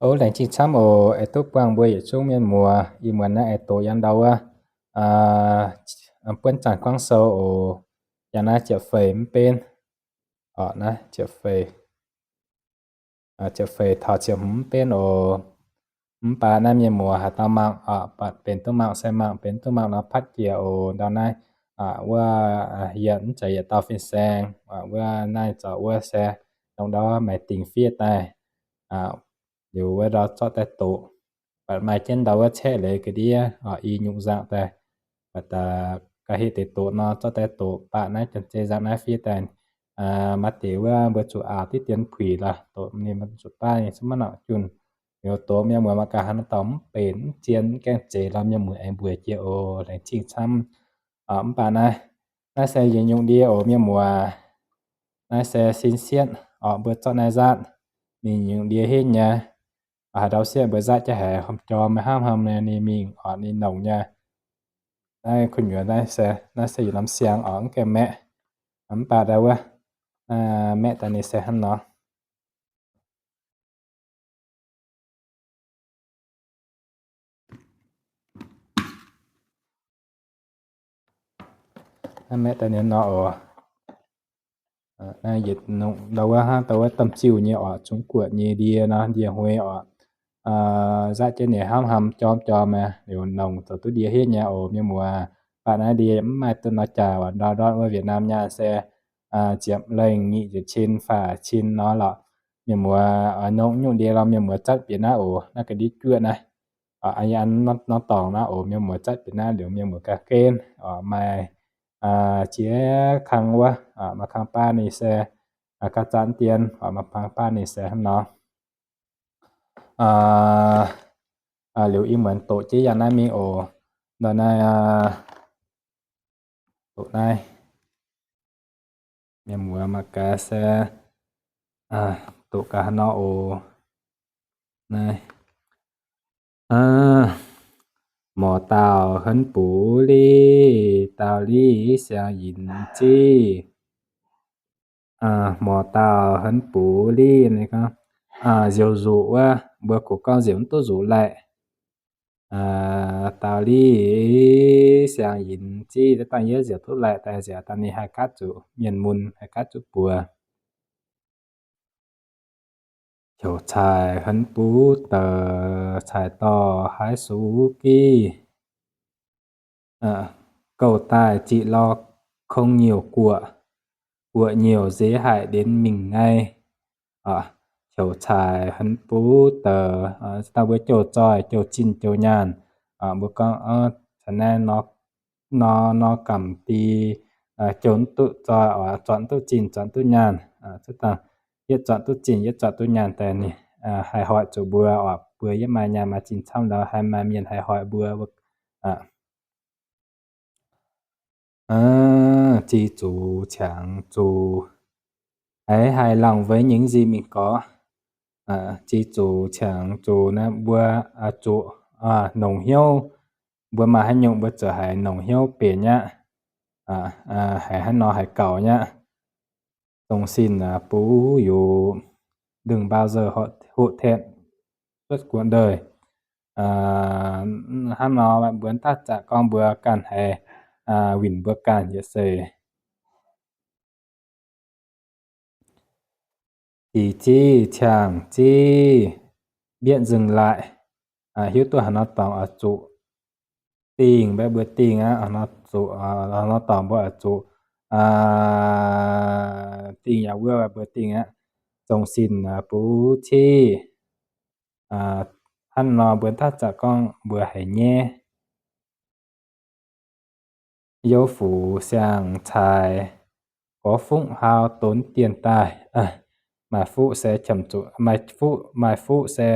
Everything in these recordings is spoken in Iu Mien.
O, laengz zingh camv oc, aengx duqv buangh mbuo yietc zungv mienh muoz ih muonz naaiv aengx doqc yangh ndau wuov buonv zanc guangv sou oc. Yangh naaiv ziepc feix mv benv, ziepc feix taux ziepc hmz mv benv oc. Mv baac naaiv mienh muoz haaix dauh mangc oc, benx duqv mangc se mangc, benx duqv mangc nor patv jiex oc. Ndau naaiv wuov, yie mv zeiz yietc dauh fin-saeng, wuov naaiv zoux wuov se dongh ndau maaih dingc fiev daaih, liuz wuov ndau zorqv daaih doqc. Mv baac maaih jienv ndau wuov caeqv leiz ga'ndiev oc, i nyungc nzangc daaih. Mv baac ga'heh deix doqc nor zorqv daaih doqc, mv baac naaiv janx-zei nzangc naaiv fiev daaih maaih deix wuov mbuo zuqc aaux diqv dien puix lorh, doqc ninh mbuo zuqc baav ninh se maiv nangc junh. Liuz doqc mienh muoz mangc gaax haaix nor dorngx mv benx mv zien mv gaengh zeiz lorh, mienh muoz aengx mbuox jiex oc, laengz zingh camv. Mv baac naaiv, naaiv se yietc nyungc ndie oc mienh muoz. Naaiv se sin sietv oc, mbuo zorqv naaiv nzaatv, ninh nyungc ndie henv nyei. Haaix ndau sietv mbuo nzaatv jienv haiz horpc jorm maiv hnamv hmien ninh mingh oc, ninh nongc nyei. Naaiv kuh nyuoz naaiv se, naaiv se yietc norm siang oc, mv gaengh maeqv. Mv baac ndau wuov maeqv daaih ninh se hnangv nor. Naaiv maeqv daaih ninh nor oc. Naaiv yietc ndau wuov hnangv ndau wuov domh ziuh nyei oc, zungv guoqv nyei ndie nor, ndie hmei oc. Nzaatv jienv ninh hnamv hmien jorm jorm aqv, liuz nongc zoux duqv ndie henv nyei oc mienh muoz. Mv baac naaiv ndie mv maaih duqv nor jaax oc, ndortv ndortv wuov Việt Nam nyaanh se ziepc lengh nyic ziepc cin faah cin nor lorqc. Mienh muoz oix nongc nyungc ndie lorh mienh muoz zatv bieqc naaiv oc, naaiv ga'ndiev juoqv naaiv. An norm dorngx naaiv oc mienh muoz zatv bieqc naaiv liuz mienh muoz ga'genv oc, maaih jiex kang wuov, maaih kang baav ninh se ga'zanv dien oc, maaih kang baav ninh se hnangv nor. Liuz ih muonz doqc jienv yangh naaiv mingh oc. Ndau naaiv, doqc naaiv, mienh muoz mangc gaax se doqc gaax haaix nor oc. Naaiv, morc dauh henv bux liv, dauh liv siang yinz ziv. Morc dauh henv bux liv, nziouv nzuqc wuov, mbuo kungx gorngv nziouv mv duqv nzuqc laih. Dauh liv siang yinz ziv, dangh yie nziouv duqv laih daaih nziaauc dangh ninh haih gaatv zuqc mienh mun, haih gaatv zuqc buoz. Heuc caic henv buv deix, caic dorh haiv sux giv. Gouv daaih ziqc lorh kong nyouc guoqv, guoqv nyouc nzeix haic ndienx mingh ngai. Heuc caic henv buv deix, dangh mbuo jouh zoih, jouh zinh, jouh nyaanh. Mbuo gorngv caux naaiv nor, nor gamh di, jouh mv duqv zoih, zornc mv duqv zinh, zornc mv duqv nyaanh. Yietv zornc duqv zinh, yietv zornc duqv nyaanh daaih ninh haih hoic zuqc mbuo oc. Mbuo yietv maaih nyaanh maaih zinh camv ndau haih maaih mienh haih hoic mbuo. Zic zuqc ciangx zuqc, haiz haiz lorngh weic nyei nzih mingh gorx. Zic zuqc ciangx zuqc naaiv mbuo zuqc nongc hnyouv. Mbuo maaih haaix nyungc mbuo zuqc haiz nongc hnyouv benx nyaqv, haiz haaix nor haiz gaux nyaqv. Dongh sin buv yuc, đừng bao giờ hổ thẹn trước cuộc đời. Hnangv nor mbuo daaih zaqc gorngv mbuo ganh haiz winh mbuo ganh yietc seix. Dix ziv, ciangx ziv, biết dừng lại. Hiuv duqv haaix nor dorngx oix zuqc dingh, mbuo dingh aqv, haaix nor dorngx mbuo oix zuqc dingh, yaac wuov mbuo dingh aqv. Dongh sin buv civ, hnangv nor mbuo daaih zaqc gorngv mbuo haiz nyaiv. Youv fuqv siang-caix, gorx fuqv hau donx dien daaih. Maaih fuqv se qamc zuqc, maaih fuqv, maaih fuqv se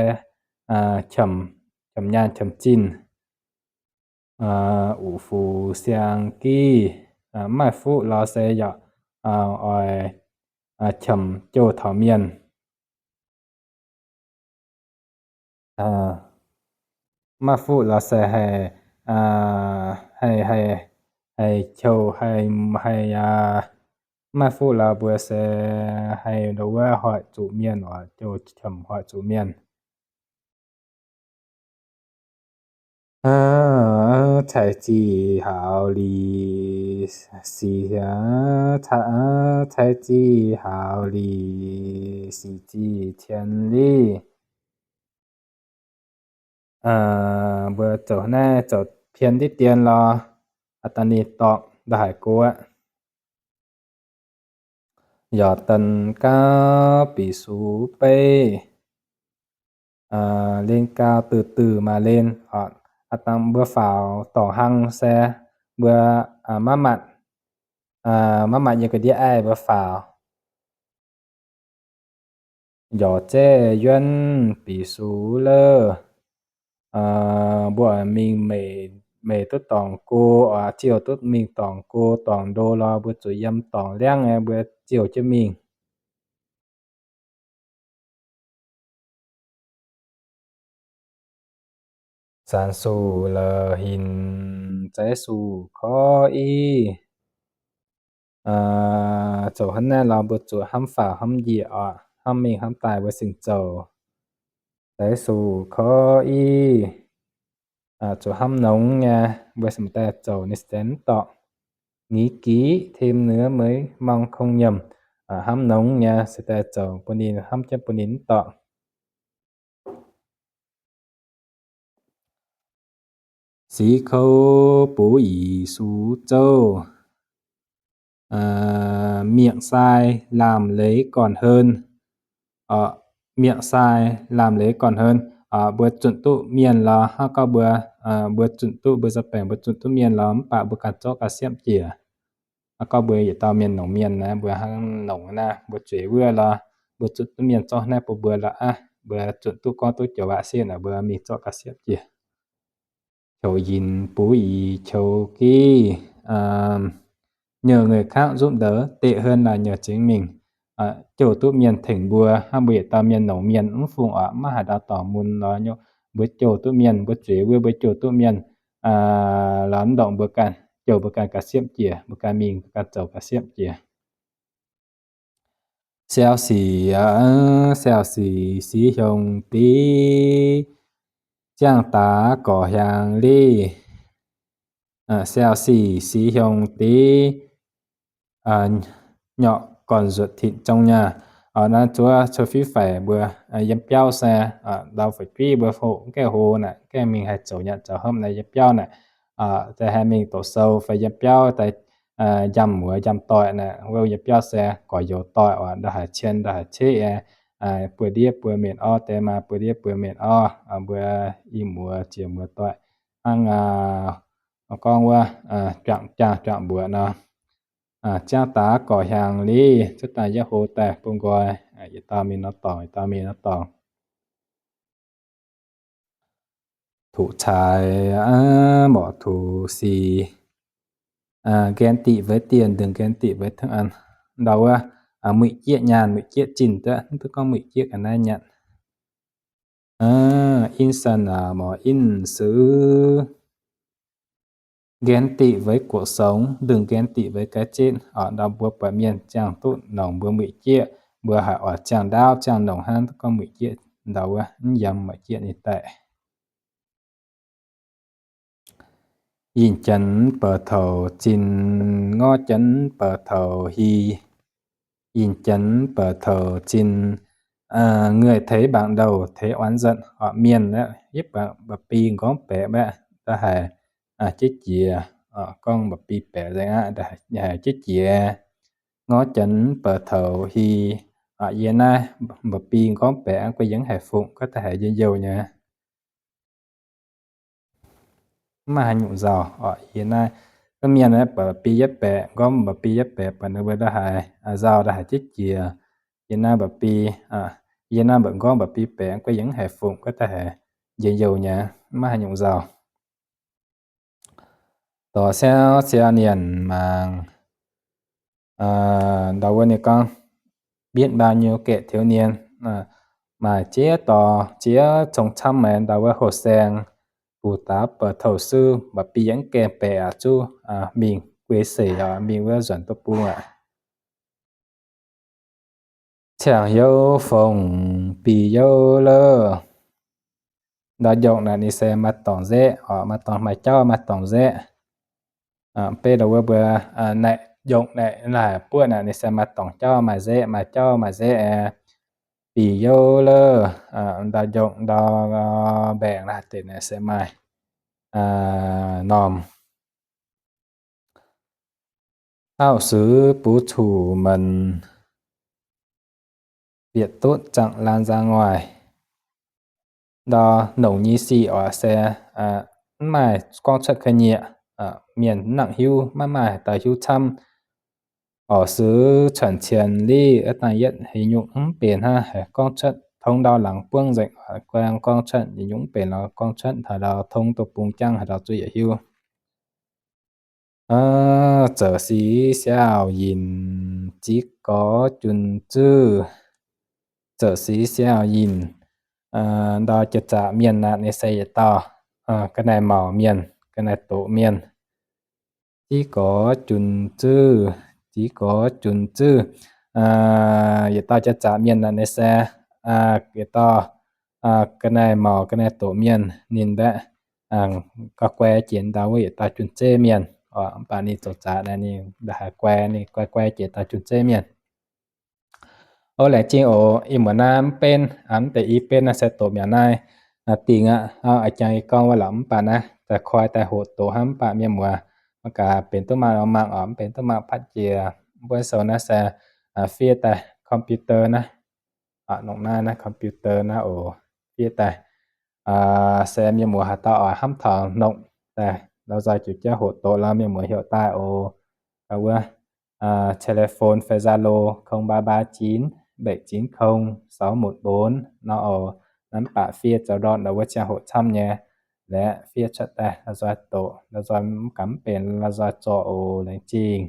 qamc, qamc nyaanh qamc zinh. Uqc fuqv siang-giv, mv maaih fuqv lorz se yaac oix qamc jouh taux mienh. Mv maaih fuqv lorz se haih, haih, haih, haih qouh, haih, haih, mv maaih fuqv lorz mbuo se haih ndo wuov hoic zuqc mienh oc, jouh qamc hoic zuqc mienh. Cai zic haux lic, sic, cai zic haux lic, sic zic cien lic. Mbuo zoux naaiv zoux pien diqv dien lorz, aa, da'nyeic dorngx ndau haaix go aqv. Yaac daaih gauv bieqc sux beiv, aa, len gau duih duih maaih len, aa, dangh mbuo faaux dorngc hlang se mbuo, aa, maiv maaih, aa, maiv maaih yiem ga'ndiev aiv mbuo faaux. Yaac zeiv yuonv bieqc sux lorz, aa, mbuo mingh meic, meic duqv dorngc go, aa, ziouh duqv mingh dorngc go dorngc ndo lorz, mbuo zuqc yiem dorngc liangv aeqv, mbuo ziouh jienv mingh. Zanc sux la'hinc, zaiv sux korv-iv. Zoux hnangv naaiv lorz mbuo zuqc hnamv faaux hnamv njiec oc, hnamv mingh hnamv daaih mbuo cingx zoux. Zaiv sux korv-iv, zuqc hnamv nongx nyei, mbuo cingx daaih zoux ninh se mv dorngc. Nghĩ kỹ thêm nữa mới mong không nhầm, hnamv nongx nyei cingx daaih zoux bun ninh, hnamv jienv bun ninh mv dorngc. Sic kou buv yie sux zouv, miệng sai làm lễ còn hơn. Miệng sai làm lễ còn hơn, mbuo zunc duqv mienh lorz, hnangv gorngv mbuo, mbuo zunc duqv, mbuo nza'baengc mbuo zunc duqv mienh lorz mv baac mbuo ganh zorqv ga'siepv jiex. Hnangv gorngv mbuo yietc dauh mienh nongc mienh naaiv, mbuo hnangv nongc naaiv, mbuo zueiz wuov lorz, mbuo zunc duqv mienh zorqv naaiv bun mbuo lorz aqv, mbuo zunc duqv gorngv duqv joux waac sieqv naaic, mbuo mingh zorqv ga'siepv jiex. Qiu yinh buv yie qiu giv, nhờ người khác giúp đỡ tệ hơn là nhờ chính mình. Jouh duqv mienh tengx mbuo, hnangv mbuo yietc dauh mienh nongc mienh mv fungc oc, maiv haaix ndau dorngc mun lorz nyei, mbuo jouh duqv mienh, mbuo zueiz wuov mbuo jouh duqv mienh lorz mv ndortv mbuo ganh, jouh mbuo ganh ga'siepv jiex, mbuo ganh mingh, mbuo ganh zoux ga'siepv jiex. Siau sic, siau sic six hiong div, ziangh daax gorc hiaangx liv. Siau sic six hiong div, nyorqc gorn nzuotc tin zong nyaah. Naaiv zuov cou fiv faix mbuo yiem biauv se ndau fu'jueiv mbuo hoqc gaengh hlo naaic, gaengh mingh haih zoux nyanc zoux hopv naaic yiem biauv naaic, daaih haih mingh doqc sou fai yiem biauv daaih njamv muoz njamv doic naaic, wuov yiem biauv se gorx-youz doic oc, ndau haaix cien ndau haaix ceqv, buo ndiev buo mienh orv deix maa, buo ndiev buo mienh orv, mbuo i muoz jiex muoz doic hnangv gorngv wuov juangc jaang juangc mbuoqc nor. Ziangh daax gorc hiaangx liv, cuotv daaih yietv hlo daaih bun nqoi, yietc dauh mingh nor dorngc, yietc dauh mingh nor dorngc. Tuqc caaix morc tuqc sic, ganh diqc weic dienh, ndongc ganh diqc weic hnangv an. Ndau wuov, muic jieqv nyaanh, muic jieqv zinh duqv, mv duqv gorngv muic jieqv ga'naaiv nyanc. In sanh morc in sứ, ganh diqc weic cuộc sống, đừng ganh tị với cái chết. Ndau mbuo buatc mienh ziangh duqv nongc mbuo muic jieqv, mbuo haiz oix ziangh ndaauv ziangh nongc hnangv duqv gorngv muic jieqv, ndau wuov mv yiem muic jieqv ninh daaih. Yinh jienv bouc touc zinh, ngorv jienv bouc touc hi. Yinh jienv bouc touc zinh, người thấy bạn đầu thấy oán giận. Mienh aeqv, yie mba'bi nqorngv baeqc mbaeqv, ndau haiz jieqv jiex, gorngv mba'bi baeqc nzengc aqv, haiz jieqv jiex. Ngorv jienv bouc touc hi, yie naaiv mba'bi nqorngv baeqc aqv, guei yie mv haiz fungc, gorngv da'haiz njien-youh nyei. Mv maaih haaix nyungc nzauh oc. Yie naaiv, mienh aeqv, mba'bi yietv baeqc, nqorngv mba'bi yietv baeqc, baac ninh mbuo ndau haiz nzauh, ndau haiz jieqv jiex. Yie naaiv mba'bi, yie naaiv mba'bi nqorngv mba'bi baeqc, guei yie mv haiz fungc, gorngv da'haiz njien-youh nyei, mv maaih haaix nyungc nzauh. Dorh siau siau nienc mangc. Ndau wuov ninh gorngv, biết bao nhiêu kẻ thiếu niên, maaih ziex dorh ziex cong camv nyei ndau wuov houh saeng, bùn daux bouc touc sư, mba'bi yie mv gaengh baeqc aqv, zuqc mingh guei seix, mingh wuov nzuonx duqv bung aqv. Ciangh youh fongc bih youh lorh. Ndau njongc naaic ninh se maaih dorngc nzeqv oc, maaih dorngc, maaih jauv maaih dorngc nzeqv. Beiv ndau wuov mbuo naaic njongc naaic laaix buoqv naaic ninh se maaih dorngc jauv maaih nzeqv, maaih jauv maaih nzeqv. Bingx youv lov, ndau njongc ndau mbaengc laaix deix naaic se maaih norm เข้าสู่ butv-cuqv มัน bieqc duqv จังหวะ lanh nzang waaic. Ndau nongc nyei sic oc se mv maaih gorngv cuotv ga'nyiec. Mienh mv nangc hiuv, maiv maaih dauh hiuv camv. Oc, สื่อ cuotv cien liv, aav dangh yietv haaix nyungc mv benx hnangv, haih gorngv cuotv tong ndau laangz buangv nzengc, gorngv cuotv yietc nyungc mv benx lorz gorngv cuotv haaix ndau tong duqv bung jangv haaix ndau zuqv yietc hiuv. Zoux six siaauh yinh, ziv gorx jun zuv. Zoux six siaauh yinh, ndau jaax-zaqc mienh naaic ninh se yietc dauh ga'naaiv maux mienh, ga'naaiv doqc mienh. Ziv gorx jun zuv, ziv gorx jun zuv, yietc dauh jaax-zaqc mienh naaic ninh se yietc dauh ga'naaiv maux ga'naaiv doqc mienh. Ninh mbaeqc gauh guai jiex ndau wuov yietc dauh jun zeiv mienh. Mv baac ninh zoux zaqc naaic ninh ndaaih haiz guai, ninh guai guai jiex dauh jun zeiv mienh. Ov, laengz zingh oc. Ih muonz naaiv mv benv, mv deix i benv naaiv se doqc mi'aqv naaiv. Dingc aqv, a'jangx yie gorngv wuov lorqc, mv baac naaiv daaih koi daaih hoqc doqc hnangv, mv baac mienh muoz mangc gaax benx duqv mangc nor mangc oc, mv benx duqv mangc patv jiex. Mbuo sou naaiv se fiev daaih computer naaiv. Nongc naaiv naaiv computer naaiv oc, fiev daaih se mienh muoz haaix dauh oix hnamv taux nongc daaih lorz nzoih jiu jienv hoqc doqc lorz mienh muoz heuc daaih oc. Wuov telephone fai Zalo không ba ba chín bảy chín không sáu một bốn nor oc. Naaiv mv baac fiev zoux ndortv ndau wuov ziangh hoc camv nyei. Laeqv fiev cuotv daaih lorz nzoih doqc, lorz nzoih mv gaax mv benx lorz nzoih zorc oc. Laengz zingh.